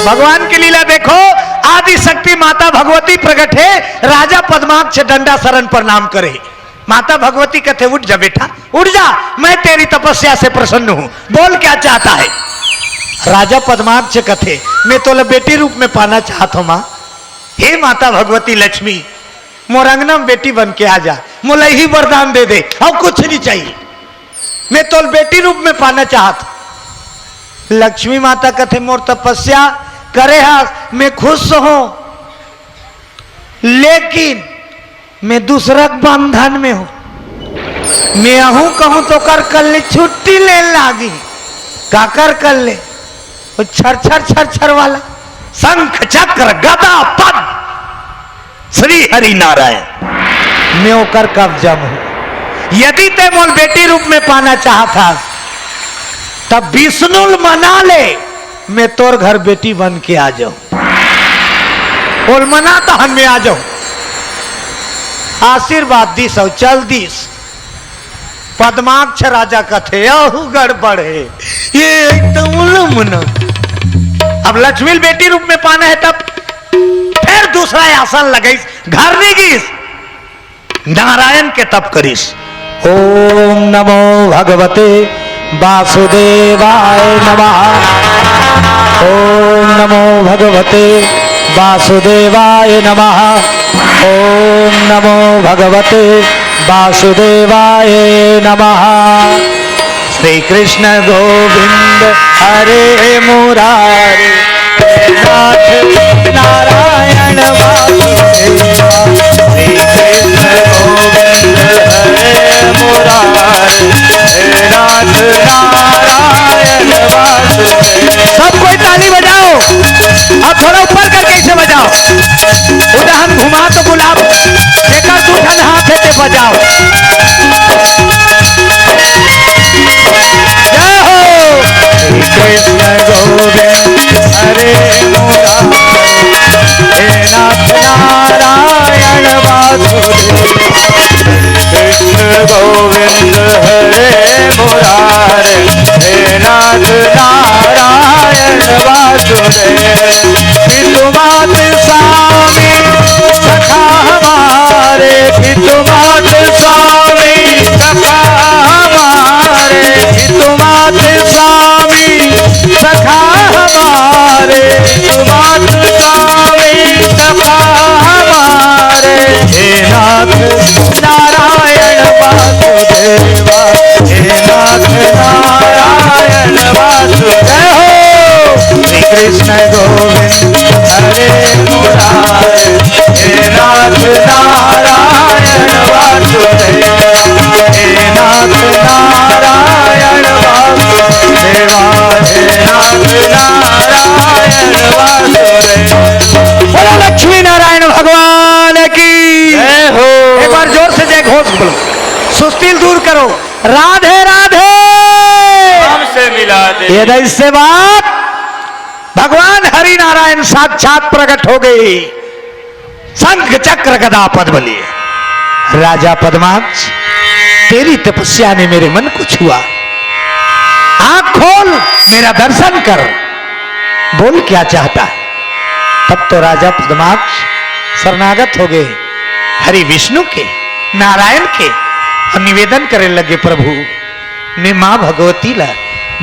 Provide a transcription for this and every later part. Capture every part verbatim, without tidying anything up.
भगवान की लीला देखो, आदि शक्ति माता भगवती प्रकट हे, राजा पद्माक्ष दंडासरन प्रणाम करे। माता भगवती कथे, "उठ जा बेटा, उठ जा, मैं तेरी तपस्या से प्रसन्न हूँ, बोल क्या चाहता है?" राजा पद्माक्ष कथे, "मैं तोला बेटी रूप में पाना चाहत हूँ माँ। हे माता भगवती लक्ष्मी, मोर अंगना में बेटी बन के आ जा, मोला यही वरदान दे दे, अउ कुछ नहीं चाहिए, मैं तोला बेटी रूप में पाना चाहत हूँ।" लक्ष्मी माता कथे, "मोर तपस्या करे हस, मैं खुश हूँ, लेकिन मैं दूसरा के बंधन में हूँ। मैं अहूँ कहूँ तो ओकर कल्ले छुट्टी ले लागी।" काकर कल्ले? वो छर छर छर छर वाला शंख चक्र गदा पद्म श्री हरि नारायण, मैं ओकर कब्जा में हूँ। यदि तैं मोला बेटी रूप में पाना चाहत हस, तब विष्णु ल मना ले, मैं तोर घर बेटी बन के आ जाऊं। ओल मना तहन मैं आ जाऊं। आशीर्वाद दिस अउ चल दिस। पद्माक्ष राजा कथे, "अहू गड़बड़ हे, ये एकदम उलम ना।" अब लक्ष्मी ल बेटी रूप में पाना हे, तब फिर दूसरा आसन लगइस, घर नहीं गिस, नारायण के तप करिस। ओम नमो भगवते वासुदेवाय नमः। ओम नमो भगवते वासुदेवाय नमः। ओम नमो भगवते वासुदेवाय नमः। श्री कृष्ण गोविंद हरे मुरारी, हे नाथ नारायण वासुदेवा। श्री कृष्ण गोविंद हरे मुरारी, हे नाथ नारायण वासुदेवा। सब कोई ताली बजाओ। अब थोड़ा ऊपर करके इसे बजाओ। उधर हम घुमा तो गुलाब, जेकर दू ठन हाथ हे ते बजाओ। जय हो। कृष्ण गोविंद हरे मुरारी, हे नाथ नारायण वासुदेव। कृष्ण गोविंद हरे मुरारी, हे नाथ नारायण वासुदेव। पितु मात स्वामी सखा हमारे, पितु मात स्वामी सखा हमारे, पितु मात स्वामी सखा हमारे, पितु मात स्वामी सखा हमारे। हे नाथ नारायण वासुदेवा, हे नाथ नारायण वासुदेव। श्री कृष्ण गोविंद हरे मुरारी, हे नाथ नारायण वासुदेव, हे नाथ नारायण वासुदेवा, हे नाथ नारायण वासुदेव। बोलो लक्ष्मी नारायण भगवान की। जय हो। एक बार जोर से जय घोष बोलो, सुस्ती ल दूर करो। राधे राधे। हमसे मिला दे। ये दई से बात भगवान हरि नारायण साक्षात प्रकट हो गए। शंख चक्र गदा पद्म लिए। राजा पद्माक्ष, तेरी तपस्या ने मेरे मन को छुआ। आंख खोल, मेरा दर्शन कर, बोल क्या चाहता है। तब तो राजा पद्माक्ष शरणागत हो गए हरि विष्णु के, नारायण के, और निवेदन करे लगे, प्रभु, मैं माँ भगवती ला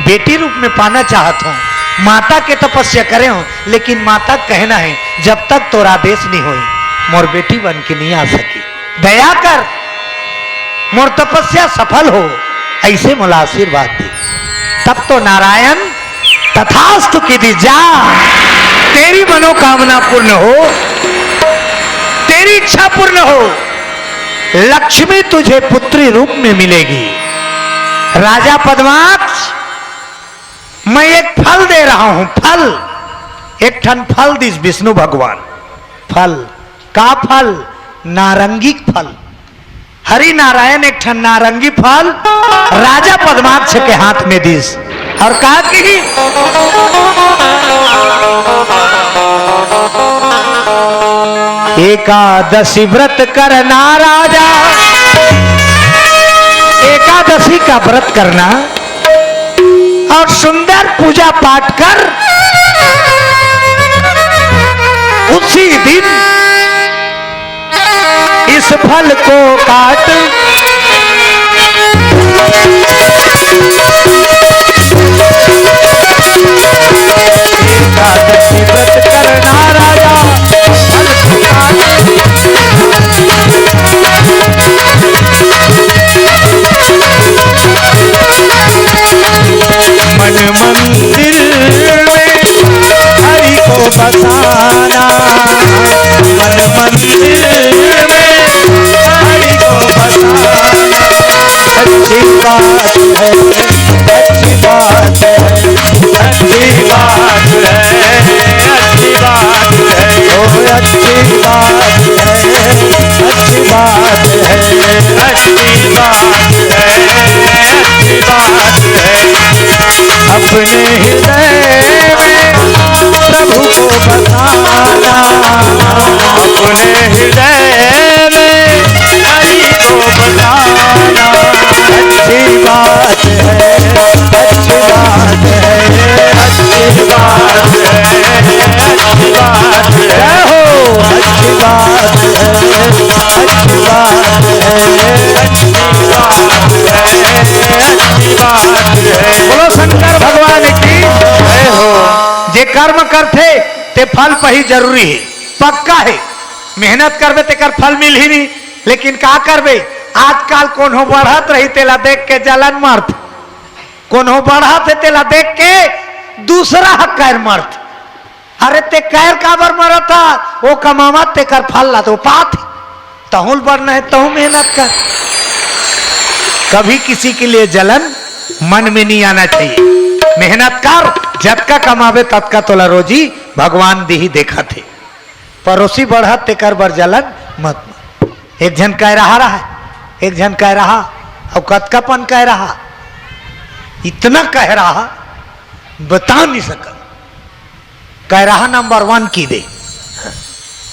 बेटी रूप में पाना चाहत हूँ। माता के तपस्या करे हूँ, लेकिन माता कहना है, जब तक तोर आदेश नहीं होई, मोर बेटी बन के नहीं आ सकी। दया कर, मोर तपस्या सफल हो, ऐसे मोला आशीर्वाद दे। तब तो नारायण तथास्तु की दी, जा, तेरी मनोकामना पूर्ण हो, तेरी इच्छा पूर्ण हो, लक्ष्मी तुझे पुत्री रूप में मिलेगी। राजा पद्माक्ष, मैं एक फल दे रहा हूं, फल। एक ठन फल दिस विष्णु भगवान, फल। का फल? नारंगी फल। हरि नारायण एक ठन नारंगी फल राजा पद्माक्ष के हाथ में दिस और कहा कि एकादशी व्रत करना राजा, एकादशी का व्रत करना और सुंदर पूजा पाठ कर, उसी दिन इस फल को काट। एकादशी व्रत करना राजा, फल को काट। मन मंदिर में हरि को बसाना, मन मंदिर में हरि को बसाना। अच्छी बात है, अच्छी बात है, अच्छी बात है, अच्छी बात है, ओ अच्छी बात है, अच्छी बात है, अच्छी बात है, अच्छी बात है। अपने हृदय में प्रभु को बसाना, अपने हृदय में हरि को बसाना। अच्छी बात है, अच्छी बात है, अच्छी बात है, अच्छी बात है। जय हो, अच्छी बात है, अच्छी बात है, अच्छी बात है, अच्छी बात है। बोलो शंकर भगवान की जय हो। जे कर्म करथे ते फल पही जरूरी हे, पक्का हे। मेहनत करबे तेकर फल मिलही नहीं, लेकिन का करबे, आजकल कोनो बढ़त रही तेला देख के जलन मरत, कोनो बढ़त हे तेला देख के दूसरा ह कैर मरत। अरे ते कैर काबर मरत हा? वो कमावत तेकर फल ला तो पात। तहूँ ल बढ़ना हे, तहूँ मेहनत कर। कभी किसी के लिए जलन मन में नहीं आना चाहिए। मेहनत कर, जतका कमाबे ततका तोला रोजी भगवान दिही, देखत हे। परोसी बढ़त तेकर बर जलन मत मर। एक झन कैराहा रहा, एक झन कैराहा, अउ कतका पन कैराहा, इतना कैराहा बता नहीं सकत। कैराहा नंबर वन की दे।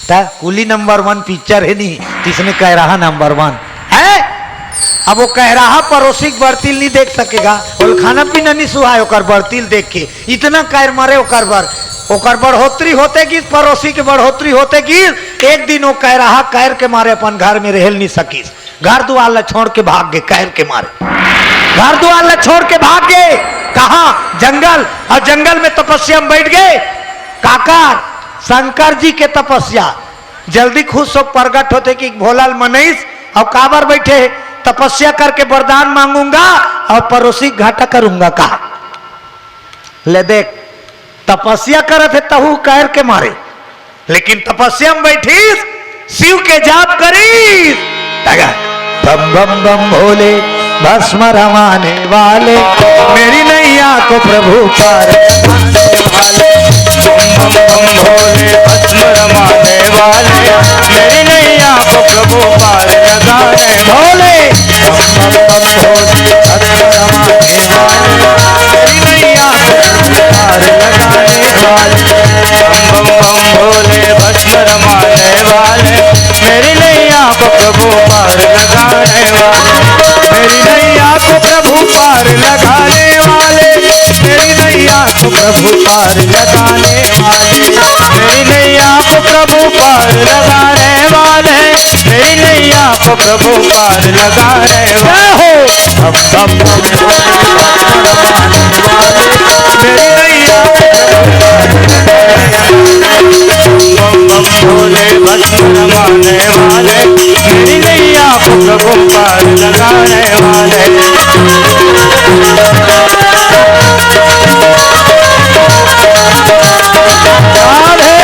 त कुली नंबर वन पिक्चर हे नहीं, इसमें कैराहा नंबर वन हे। अब वो कैराहा परोसी के बरतिल नहीं देख सकेगा, ओला खाना पीना नहीं सुहाय ओकर बरतिल देख के। इतना कैर मरे ओकर बर, ओकर बढ़ोतरी होते गिस, परोसी के बढ़ोतरी होते गिस। एक दिन वो कैराहा कैर के मारे अपन घर में रहल नहीं सकिस, घर दुआर ला छोड़ के भाग गे कैर के मारे। घर दुआर ला छोड़ के भाग गे, कहाँ? जंगल। अउ जंगल में तपस्या में बैठ गे। काकर? शंकर जी के तपस्या। जल्दी खुश हो प्रगट होथे कि भोला ल मनइस। अउ काबर बैठे हे? तपस्या करके वरदान मांगूंगा अउ परोसी के घाटा करूंगा, कहा। ले देख, तपस्या करत हे तहूँ कैर के मारे, लेकिन तपस्या में बैठिस, शिव के जाप करिस। तगा, बम बम बम भोले, भस्म रमाने वाले, मेरी नैया को प्रभु पार लगाने वाले। बम बम बम भोले, भस्म रमाने वाले, मेरी नैया को प्रभु पार लगाने भोले। बम बम बम भोले, भस्म रमाने वाले, मेरी नैया को प्रभु पार लगाने वाले। बम बम बम भोले, भस्म रमाने वाले, मेरी नैया को प्रभु पार लगाने वाले, मेरी नैया को प्रभु पार लगाने वाले, मेरी नैया को प्रभु पार लगाने वाले, मेरी नैया को प्रभु पार लगाने वाले, मेरी नैया को प्रभु पार लगाने वाले। जय हो। बम बम बम भोले, भस्म रमाने वाले, मेरी नैया को प्रभु पार लगाने वाले। बम बम भोले, भस्म रमाने वाले, मेरी नैया को प्रभु पार लगाने वाले। राधे।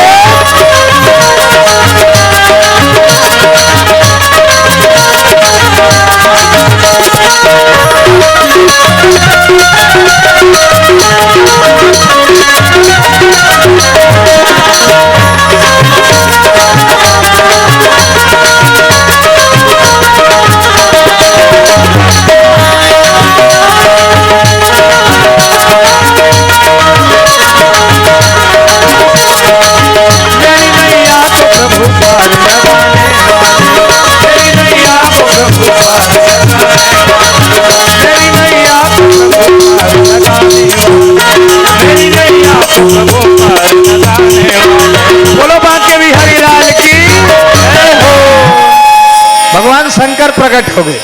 प्रगट हो गए।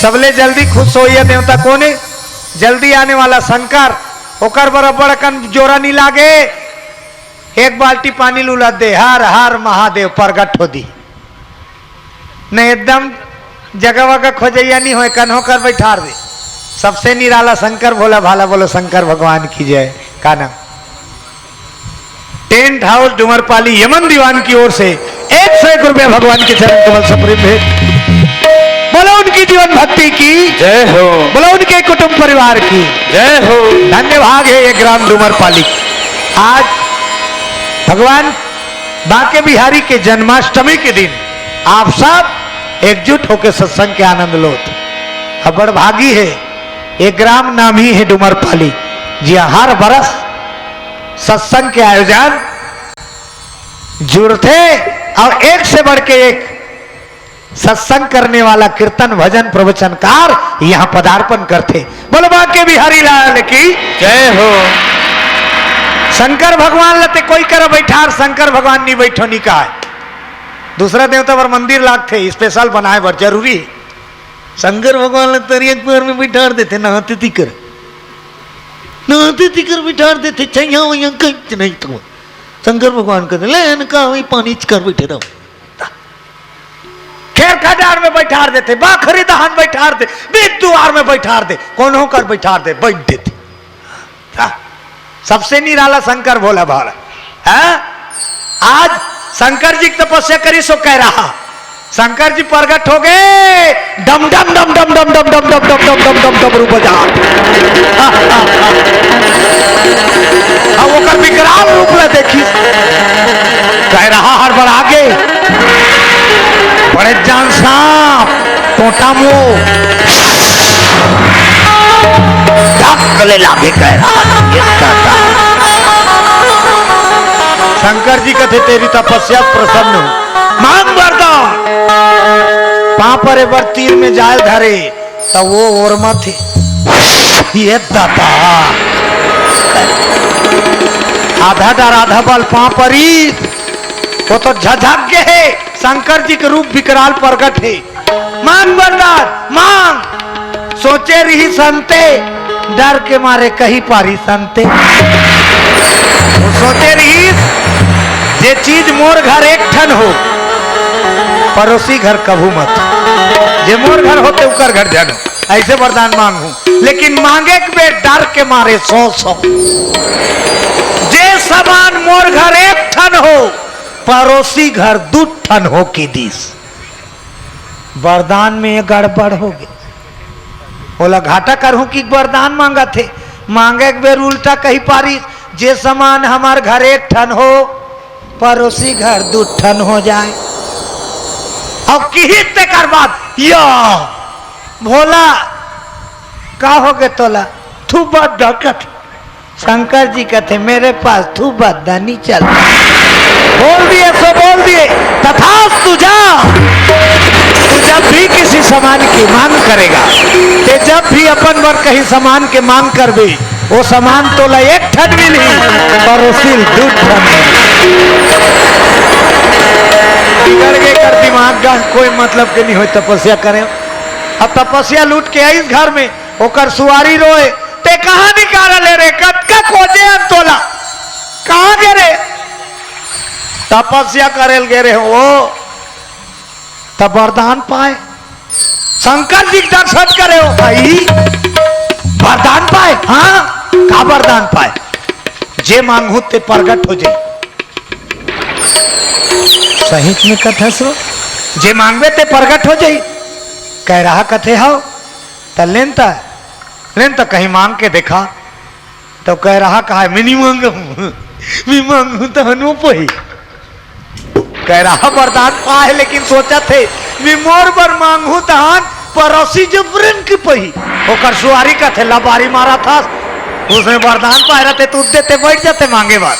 सबले जल्दी खुश होइया देवता कोन हे? जल्दी आने वाला शंकर। ओकर बर अब्बड़ अकन जोरा नी लागे। एक बाल्टी पानी ल उलद दे, हर हर महादेव, प्रगट हो दिही। नहीं एकदम जगह वगह खोजइया नहीं होय, कन्हो कर बैठार दे। सबसे निराला शंकर भोला भाला, बोलो शंकर भगवान की जय। का नाम? टेंट हाउस डूमरपाली यमन दीवान की ओर से एक सौ एक रुपया भगवान के चरण कमल से प्रेम भेंट। बोलो उनकी जीवन भक्ति की जय हो। बोलो उनके कुटुंब परिवार की जय हो। धन्य भाग है ये ग्राम डूमरपाली। आज भगवान बांके बिहारी के जन्माष्टमी के दिन आप सब एकजुट होकर सत्संग के आनंद लोत। अब्बड़ भागी है, ये ग्राम नाम ही है डूमरपाली, जिहां हर बरस सत्संग के आयोजन जुड़थे और एक से बढ़ के एक सत्संग करने वाला कीर्तन भजन प्रवचनकार यहां पदार्पण करथे। बोलो बांके बिहारी लाल की जय हो। शंकर भगवान ल ते कोई करा बैठार, शंकर भगवान नी बैठो नी कहे। दूसरा देवता बर मंदिर लागथे, स्पेशल बनाए बर जरूरी हे। शंकर भगवान ल तरिया के पार में बैठार देथे, नहाते तिकर, नहाते तिकर बैठार देथे, छैया वैया कहीं नहीं तो। शंकर भगवान कहते, "ले इनका वही पानी च कर बैठे रहो।" खेर खटार में बैठार देथे, बाखरी दहान बैठार दे, बीच दुआर में बैठार दे, कोनो कर बैठार दे, बैठ देथे। हाँ, सबसे निराला शंकर भोला भाला। हाँ? आज शंकर जी की तपस्या करी सो कह रहा, शंकर जी प्रगट हो गए, डम डम डम डम डम डम डम डम डम डम डम डम डम रूप बजा। अब ओकर विकराल रूप ला देखी, कह रहा हड़बड़ा गे, बड़े जान सांप, टोटा मुंह, धक ले लागे कह रहा, ये दादा। शंकर जी कथे, "तेरी तपस्या प्रसन्न हूं, मांग वरदान।" पांव परे बर तीर में जाल धरे, त वो ओरमत हे, ये दादा। आधा डर आधा बल पांव परी, वो तो झझक गे हे, शंकर जी के रूप विकराल प्रगट हे। मांग वरदान, मांग। सोचे रहिस अंते, डर के मारे कहि पारिस अंते। वो सोचे रहिस, जे चीज मोर घर एक ठन हो, पड़ोसी घर कभू मत। जे मोर घर होते, उकर घर जानो। ऐसे वरदान मांगहूं, लेकिन मांगे के बेर डर के मारे सौ सौ। जे समान मोर घर एक ठन हो, पड़ोसी घर दू ठन हो की दिस। वरदान में ये गड़बड़ हो गए। ओला घाटा करहूं कि वरदान मांगत हे, मांगे के बेर उल्टा कहि पारिस, जे समान हमार घर एक ठन हो, पड़ोसी घर दू ठन हो जाए। अब किहिस तेकर बाद, या भोला, का हो गे तोला? थू बात डकत। शंकर जी कथे, "मेरे पास थू बात नहीं चल।" बोल दिए सो बोल दिए, तथास्तु जा। तू जब भी किसी सामान की मांग करेगा, ते जब भी अपन बर कहीं सामान के मांग करबे, वो सामान तोला एक ठन मिलही, पड़ोसी ल दू ठन। बिगड़ गे कर दिमाग गा, कोई मतलब के नहीं होय तपस्या करे। अब तपस्या लूट के आइस घर में, ओकर सुवारी रोए, "ते कहां निकाल ले रे, कतका खोजे हन तोला, कहां गे रे?" तपस्या करे ल गे रहे हो, तब वरदान पाए, शंकर जी के दर्शन करे हो भाई, वरदान पाए। हां, का वरदान पाए? "जे मांगहू ते प्रगट हो जाई।" सही में कथा सो, "जे मांगबे ते प्रगट हो जाई।" कह रहा कथे हो, त लेन त, लेन त कहीं मांग के देखा। तो कह रहा, "कहा, मैं नहीं मांगहूं, मैं मांगहूं त हनु पही।" कह रहा, वरदान पाए, लेकिन सोचत हे, "मैं मोर बर मांगहूं तहान पड़ोसी जबरन के पही।" ओकर सुवारी कथे, लबारी मारा था, उसने वरदान पाए रहते, तू देते बैठ जाते मांगे बर।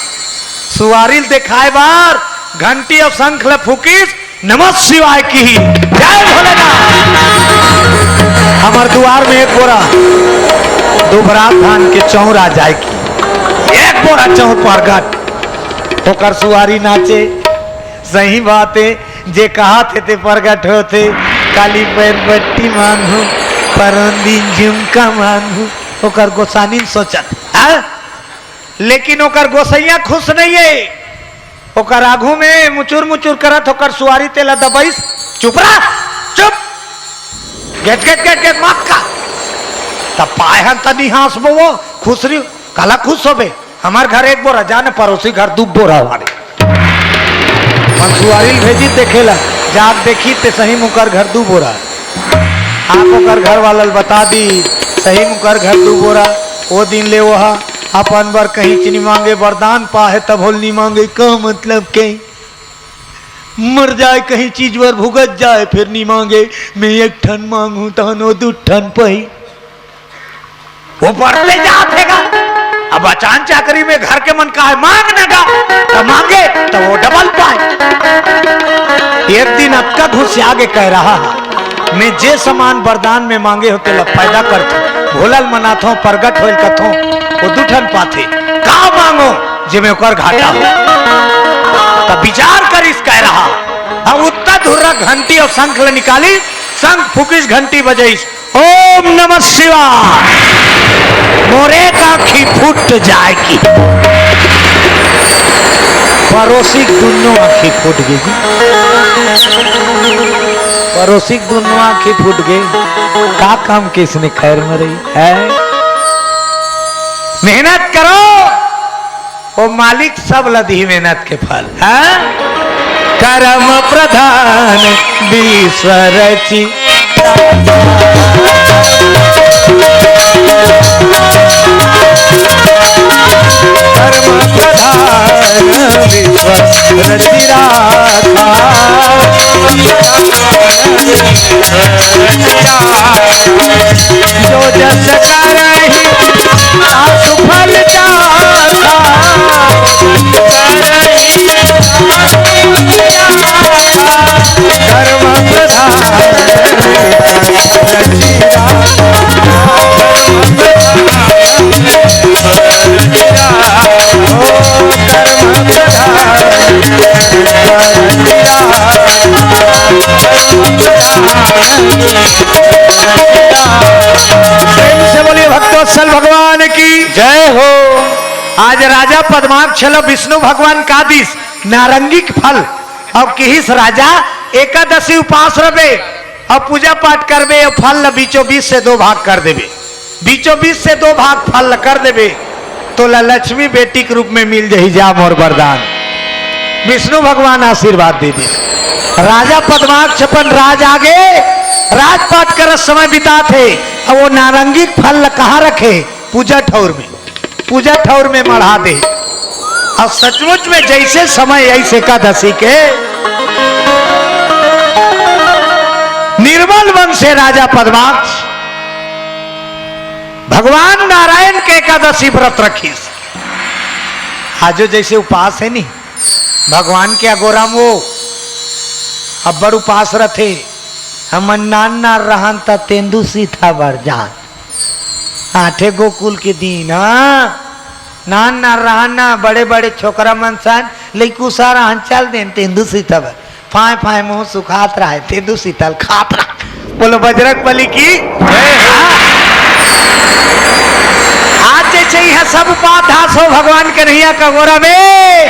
सुवारी ल देखाए बर घंटी और शंख ल फूकिस, नमः शिवाय की ही, जय भोलेनाथ। हमर दुआर में एक बोरा दुबरा धान के चौरा जाए की, एक बोरा चौर प्रगट, ओकर सुवारी नाचे। सही बात है, जे कहा थे ते प्रगट होते, काली पैर बट्टी मांगू, परोन दिन झुमका मांगू, ओकर गोसानी सोचत, हाँ? लेकिन ओकर गोसैया खुश नहीं है। ओकर आगू में मुचुर मुचुर करत ओकर सुवारी तेला दबइस। "चुप रह, चुप, गेट गेट गेट गेट मत का।" तब पाए हन तनी हाँस बो, खुश रही। "काला खुश होबे? हमार घर एक बोरा, जाने परोसी घर दू बोरा वाले।" मन सुवारी ल भेजी देखेला, जाग देखी ते सही मुकर घर दू बोरा। आप ओकर घर वाला ल बता दी, सही मुकर घर दू बोरा। ओ दिन ले ओहा अपन बर कहीं च नी मांगे, वरदान पाहे तब होल नी मांगे। का मतलब के मर जाए कहीं चीज बर भुगत जाए, फिर नी मांगे। मैं एक ठन मांगू तहन ओ दू ठन पही। वो बढ़ते जात हे गा। अब अचान चाकरी में घर के मन का है, मांग न गा, तो मांगे तो वो डबल पाए। एक दिन अतका घुसिया के कह रहा है, "मैं जे समान वरदान में मांगे हो तेला पैदा करथो, भोलल मनाथो, प्रगट होल कथो, वो दू ठन पाथे, का मांगो जे में ओकर घाटा हो।" तब विचार करिस कह रहा, अब उत्ता धुर्रा घंटी और शंख ल निकाली, शंख फूकिस, घंटी बजइस, "ओम नमः शिवाय।" मोरे का आँखी फूट जाए की। परोसी के दुनों आँखी फूट गई जी। परोसी के दुनों आँखी फूट गई। का काम किसने खैर में रही है? मेहनत करो, ओ मालिक सब ल दिही मेहनत के फल, हाँ? कर्म प्रधान विश्व रचि, कर्म प्रधान विश्व रचि राखा। जो जस करहि तासु फल चाखा। कर्म प्रधान रचि राखा। ओ कर्म प्रधान रचि राखा। प्रेम से बोलिए भक्तवत्सल भगवान की जय हो। आज राजा पद्माक्ष ल विष्णु भगवान का दिस नारंगी के फल। अब किहिस राजा, एकादशी उपास रबे, अब पूजा पाठ करबे, ये फल ल बीचों बीच से दो भाग कर देबे। बीचों बीच से दो भाग फल ल कर देबे, तोला लक्ष्मी बेटी के रूप में मिल जही, जा मोर वरदान। विष्णु भगवान आशीर्वाद दे दे। राजा पद्माक्ष अपन राज आगे राजपाट करत समय बिताथे, अब वो नारंगी फल ल कहाँ रखे? पूजा ठौर में, पूजा ठौर में मढ़ा दे। अब सचमुच में जैसे समय ऐसे एकादशी के निर्मल मन से राजा पद्माक्ष भगवान नारायण के एकादशी व्रत रखिस। आजो जैसे उपास है नी, भगवान के अगोरा म वो अब्बड़ उपास रथे। हमन नान नान रहन त तेंदू सीथा बर जान। आठे गोकुल के दिन, हाँ? नान नान रहन ना, बड़े बड़े छोकरा मन सन, लइकुसा रहन, चल देन तेंदू सीथा बर। फाय फाय मुंह सुखात रहे, तेंदू सीथा ल खात रहे। बोलो बजरंग बली की। आज जैसे यह सब उपाध्यास हो भगवान कन्हैया का गोरा में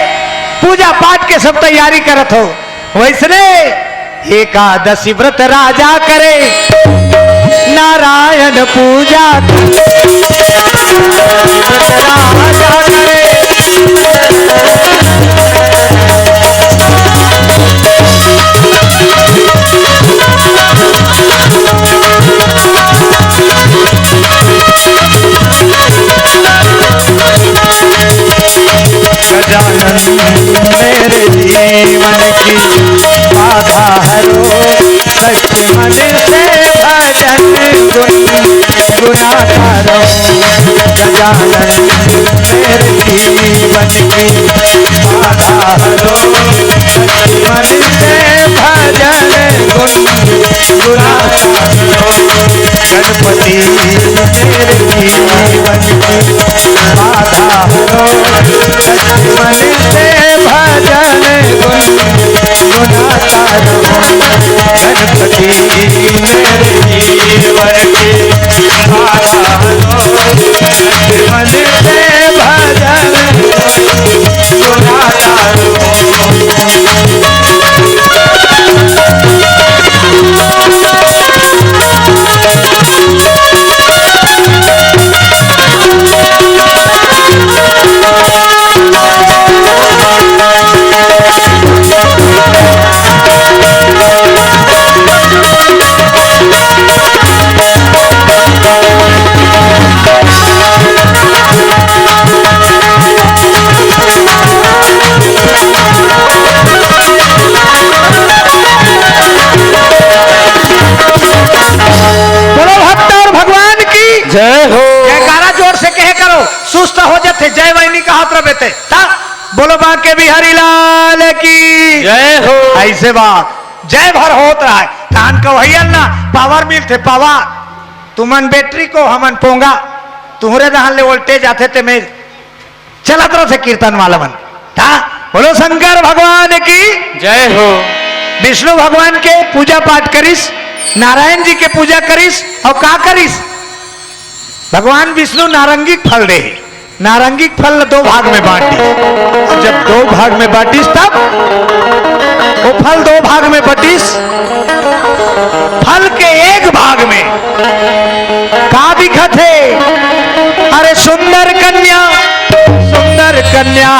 पूजा पाठ के सब तैयारी करत हो, वैसने एकादशी व्रत राजा करे, नारायण पूजा करे। एकादशी व्रत राजा करे। गजानन मेरे जीवन की बाधा हरो, सच मन से भजन गुन गुनाता रहूं। गजानन मेरे जीवन की बाधा हरो, सच मन से भजन गुन गुनाता रहूं। गणपति मेरे जीवन की बाधा हरो, सच मन से भजन गुन सुनाता रहूं गणपति मेरे जीवन के, बाधा लो मन से भजन सुनाता रहूं। बोलो भक्त और भगवान की जय हो। जयकारा जोर से कहे करो, सुस्त हो जाते जय वाहिनी का हाथ रबेते। ता बोलो बांके बिहारी लाल की जय हो। ऐसे बात जय भर होत रहा है। धान का वही ना पावर मिलते पावर, तुमन बैटरी को हमन पोंगा, तुहरे दहन ले वोल्टेज आथे ते में चलत रथे कीर्तन वाला मन। ता बोलो शंकर भगवान की जय हो। विष्णु भगवान के पूजा पाठ करिस, नारायण जी के पूजा करिस, और का करिस? भगवान विष्णु नारंगी के फल दे, नारंगी के फल ला दो भाग में बांट दी। जब दो भाग में बांटिस तब वो फल दो भाग में बटिस, फल के एक भाग में का दिखत हे? अरे सुंदर कन्या, सुंदर कन्या।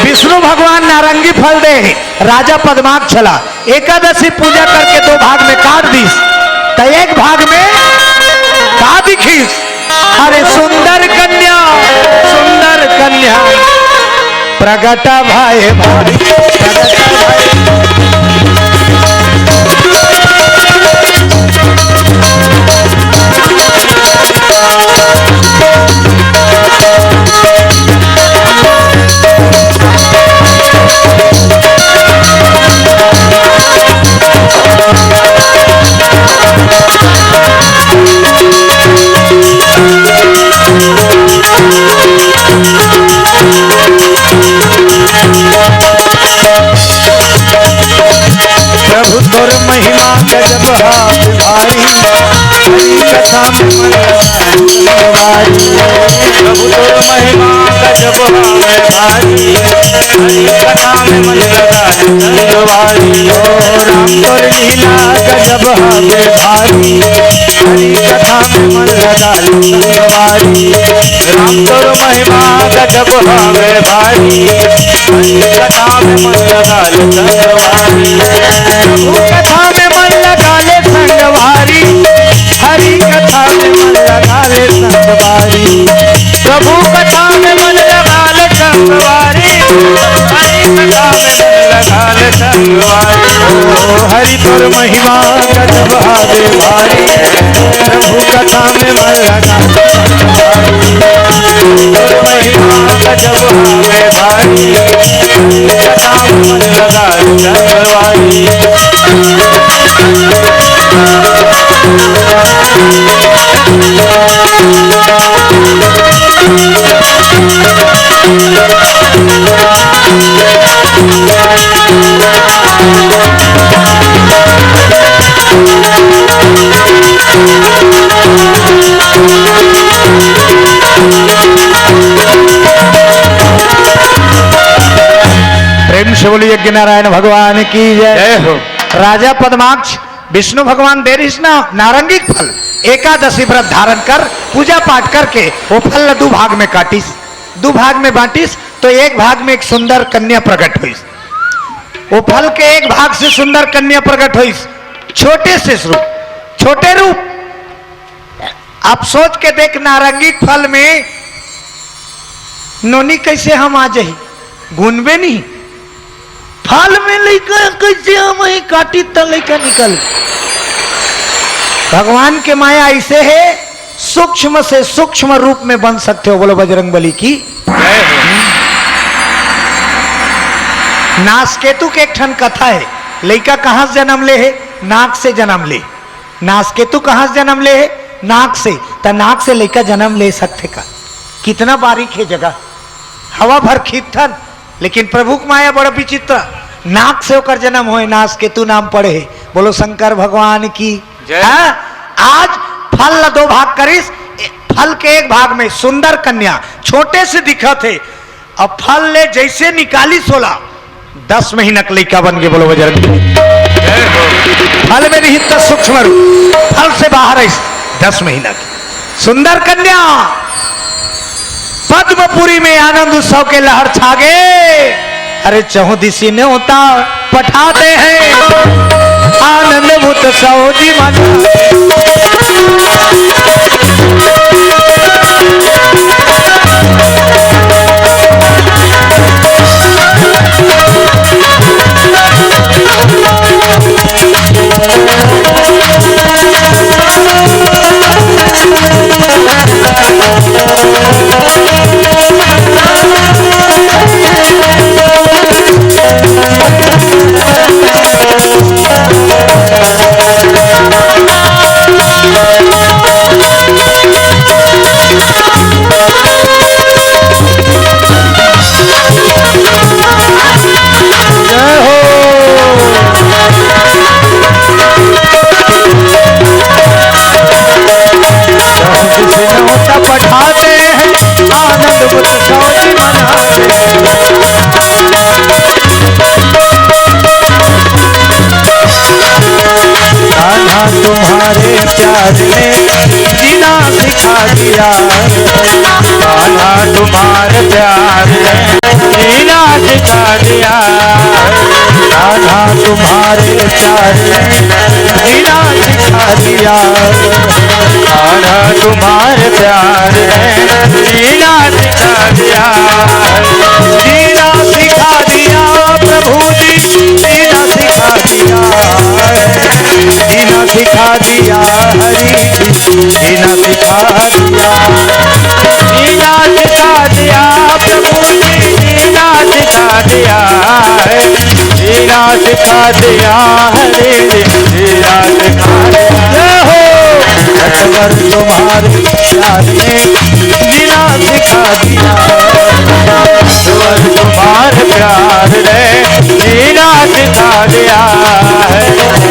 विष्णु भगवान नारंगी फल दे, राजा पद्माक्ष ला एकादशी पूजा करके दो भाग में काट दिस, त एक भाग में का दिखिस? अरे सुंदर कन्या, सुंदर कन्या, प्रगटा भय भारी, प्रगटा भय। प्रभु तोर महिमा गजब हा भारी, हरि कथा में मन लगा संगवारी। प्रभु तोर महिमा गजब हा भारी, हरि कथा में मन लगा संगवारी। ओ राम तोर लीला गजब हा भारी, हरि कथा में मन लगा संगवारी। राम तोर महिमा गजब हवे भारी, हरि कथा में मन लगा ले संगवारी। प्रभु कथा में मन लगा ले संगवारी, हरि कथा में मन लगा ले संगवारी। प्रभु कथा में मन लगा ले संगवारी, हरि कथा में मन लगा ले संगवारी। ओ हरि तोर महिमा गजब हवे भारी, प्रभु कथा में मन लगा। तोर महिमा गजब हवे भारी, कथा में मन लगा चंद्रवारी। प्रेम से बोलिए यज्ञ नारायण भगवान की जय। जय हो। राजा पद्माक्ष विष्णु भगवान दे रहिस ना नारंगी फल, एकादशी व्रत धारण कर, पूजा पाठ करके वो फल ला दू भाग में काटिस, दू भाग में बांटिस, तो एक भाग में एक सुंदर कन्या प्रकट हुई। वो फल के एक भाग से सुंदर कन्या प्रकट हुई, छोटे से रूप, छोटे रूप। आप सोच के देख, नारंगी फल में नोनी कैसे हम आ जाही, गुनबे नहीं। फल में लइका कैसे हम ही काटी त लइका निकल। भगवान के माया ऐसे है, सूक्ष्म से सूक्ष्म रूप में बन सकते हो। बोलो बजरंग बली की। नासकेतु के एक ठन कथा है, लइका कहाँ से जन्म ले है? नाक से जन्म ले। नासकेतु कहाँ से जन्म ले है? नाक से। त नाक से लइका जन्म ले सकथे का? कितना बारीक है जगह, हवा भर खींचथन, लेकिन प्रभु के माया बड़ा विचित्र। नाक से ओकर जन्म होय, नास केतु नाम पड़े हे। बोलो शंकर भगवान की। जय। हाँ? आज फल ला दो भाग करिस, ए, फल के एक भाग में सुंदर कन्या छोटे से दिखत हे, अब फल ले जैसे निकालिस ओला, दस महीना के लइका बन के। बोलो बजरंग बली। जय हो। फल में निहित सूक्ष्म रूप, फल से बाहर है, दस महीना की सुंदर कन्या। पद्मपुरी में आनंद उत्सव के लहर छागे। अरे चहुदिसी न्योता पठाते हैं, आनंद उत्सव जी मना। जय हो। जिसे नौता पठाते हैं, आनंद उत्सव जी मनाते हैं। कान्हा तुम्हारे प्यार ने जीना सिखा दिया, कान्हा तुम्हारे प्यार ने जीना सिखा दिया, कान्हा तुम्हारे प्यार ने जीना सिखा दिया, कान्हा तुम्हारे प्यार ने जीना सिखा दिया, जीना सिखा दिया प्रभु जी, जीना सिखा दिया, जीना सिखा दिया हरि जी, जीना सिखा दिया, जीना सिखा दिया प्रभु जी, जीना सिखा दिया है, जीना सिखा दिया हरि जी, जीना सिखा दिया। जय हो। नटवर तुम्हारे प्यार ने जीना सिखा दिया, नटवर तुम्हारे प्यार ने जीना सिखा दिया है,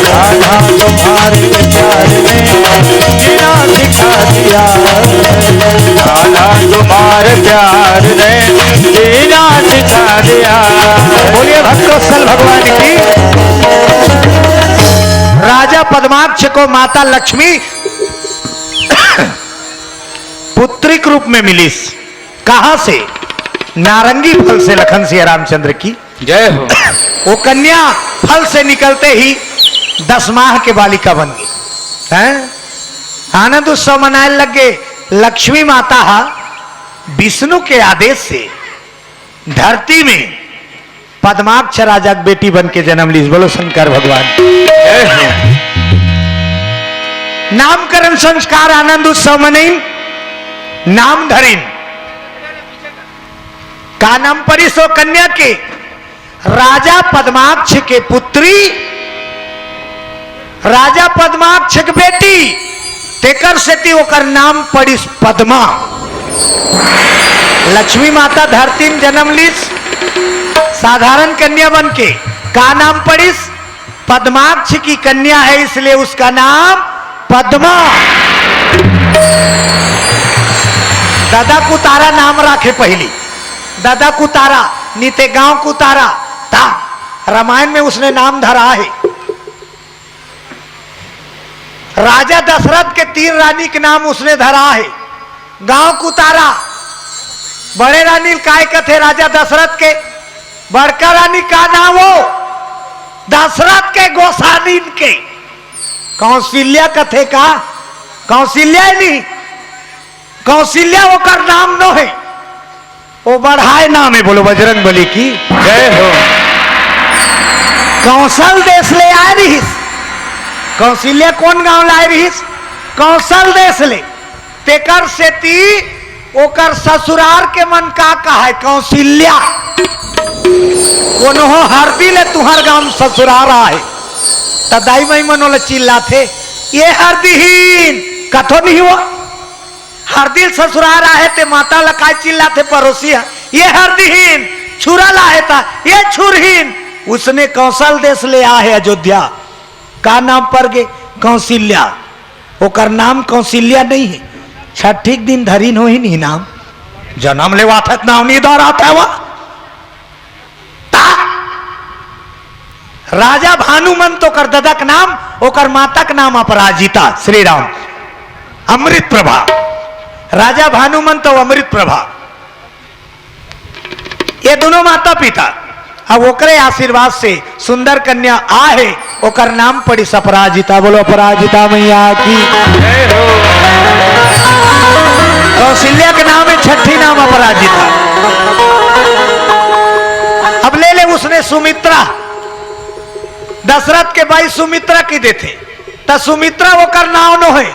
कान्हा तुम्हारे प्यार ने जीना सिखा दिया, कान्हा तुम्हारे प्यार ने जीना सिखा दिया। बोलिए भक्तवत्सल भगवान की। राजा पद्माक्ष को माता लक्ष्मी पुत्री के रूप में मिलिस। कहां से? नारंगी फल से, लखन सिया रामचंद्र की। जय हो। वो कन्या फल से निकलते ही दस माह के बालिका बन गई। हैं? आनंद उत्सव मनाए लग गए। लक्ष्मी माता हा विष्णु के आदेश से धरती में पद्माक्ष राजा के बेटी बन के जन्म लीस। बोलो शंकर भगवान। जय हो। नामकरण संस्कार आनंद उत्सव मनइन, नाम धरिन। का नाम पड़िस ओ कन्या के? राजा पद्माक्ष के पुत्री, राजा पद्माक्ष के बेटी, तेकर सेती ओकर नाम पड़िस पद्मा। लक्ष्मी माता धरती में जन्म लीस, साधारण कन्या बन के। का नाम पड़िस? पद्माक्ष की कन्या है, इसलिए उसका नाम पद्मा। दादा कुतारा नाम राखे पहली, दादा कुतारा, नीते गांव कुतारा, ता रामायण में उसने नाम धरा है। राजा दशरथ के तीन रानी के नाम उसने धरा है। गांव कुतारा, बड़े रानी ल काय कथे राजा दशरथ के? बड़का रानी का नाम हो? दशरथ के गोसानिन के। कौशल्या कथे का? कौशल्या ही नहीं, कौशल्या ओकर नाम नो है, वो बढ़ाए नाम है। बोलो बजरंग बली की। जय हो। कौशल देश ले आए रहिस। कौशल्या कौन गांव लाए रहिस? कौशल देश ले। तेकर सेती ओकर ससुरार के मन का कहाय, कौशल्या। कोनो हरदी ले तुहर गांव ससुरार आए, त दाई माई मन ओला चिल्लाथे, ये हरदीहीन, कथो नहीं हुआ। हरदी ले ससुरार आहे ते माता ला काय चिल्लाथे पड़ोसी ह, ये हरदीहीन, छुरा ला आहे ता, ये छुरहीन। उसने कौशल देश ले आ हे अयोध्या। का नाम पर गे? कौशिल्या। ओकर नाम कौशिल्या नहीं हे। छठी के दिन धरिन होही नहीं नाम। जनम ले वाथत नाम नहीं धरात हे वा। ता राजा भानुमंत ओकर ददक नाम, ओकर मातक नाम अपराजिता। श्री राम। अमृत प्रभा। राजा भानुमंत अउ अमृत प्रभा, ये दोनों माता पिता। अब ओकरे आशीर्वाद से सुंदर कन्या आ हे, ओकर नाम पड़ी अपराजिता। बोलो अपराजिता मैया की। कौशल्या के नाम हे, छठी नाम अपराजिता। अब ले ले उसने सुमित्रा, दशरथ के बाई सुमित्रा की देथे, त सुमित्रा ओकर नाव नो हे,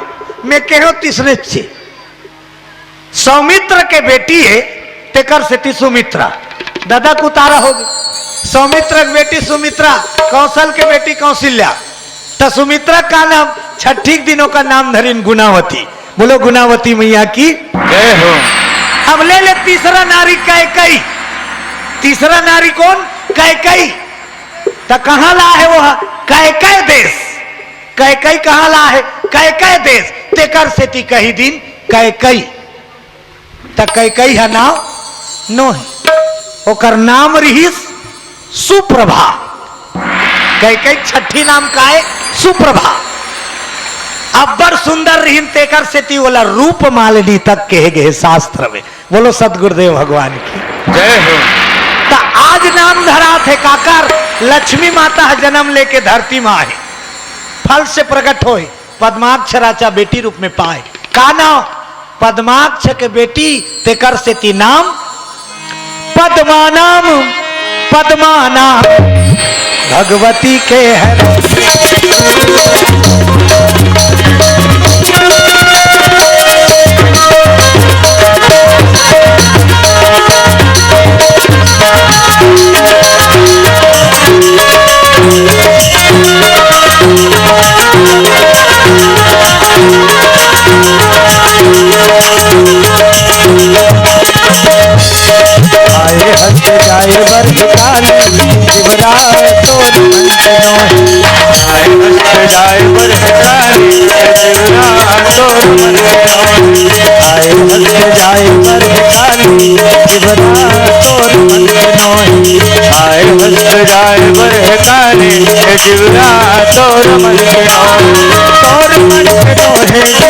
मैं कहेंव तीसरे चे। सौमित्र के बेटी हे, तेकर सेती सुमित्रा। ददा के उतारा होगे। सौमित्र के बेटी सुमित्रा, कौशल के बेटी कौशिल्या। त सुमित्रा का नाम, छठी के दिन ओकर नाम धरिन गुणावती। बोलो गुणावती मैया की। जय हो। अब ले ले तीसरा नारी कैकई। तीसरा नारी कोन? कैकई। त कहाँ ला हे वो? कैकय देश। कैकई कहाँ ला हे? कैकय देश। तेकर सेती कही दिन कैकई। त कैकई ह नाव नो हे, ओकर नाम रिहिस सुप्रभा। कैकई छठी नाम काय? सुप्रभा। अब्बड़ सुंदर रिहिन, तेकर सेती ओला रूप मालिनी तक कहे गे हे शास्त्र में। बोलो सतगुरुदेव भगवान की। जय हो। त आज नाम धरात हे काकर? लक्ष्मी माता ह जनम लेके धरती म आही, फल से प्रकट होही, पद्माक्ष राजा बेटी रूप में पाए। का नाम? पद्माक्ष के बेटी, तेकर सेती नाम पद्मा नाम, पद्मा नाम भगवती के हे। आए हंस जाए बर काली, शिवराज तोर मन के नोहे। आए हंस जाए बर काली, शिवराज तोर मन के नोहे। आए हंस जाए बर काली, शिवराज तोर मन के नोहे। आए हंस जाए बर काली, शिवराज तोर मन के नोहे। तोर मन के नोहे।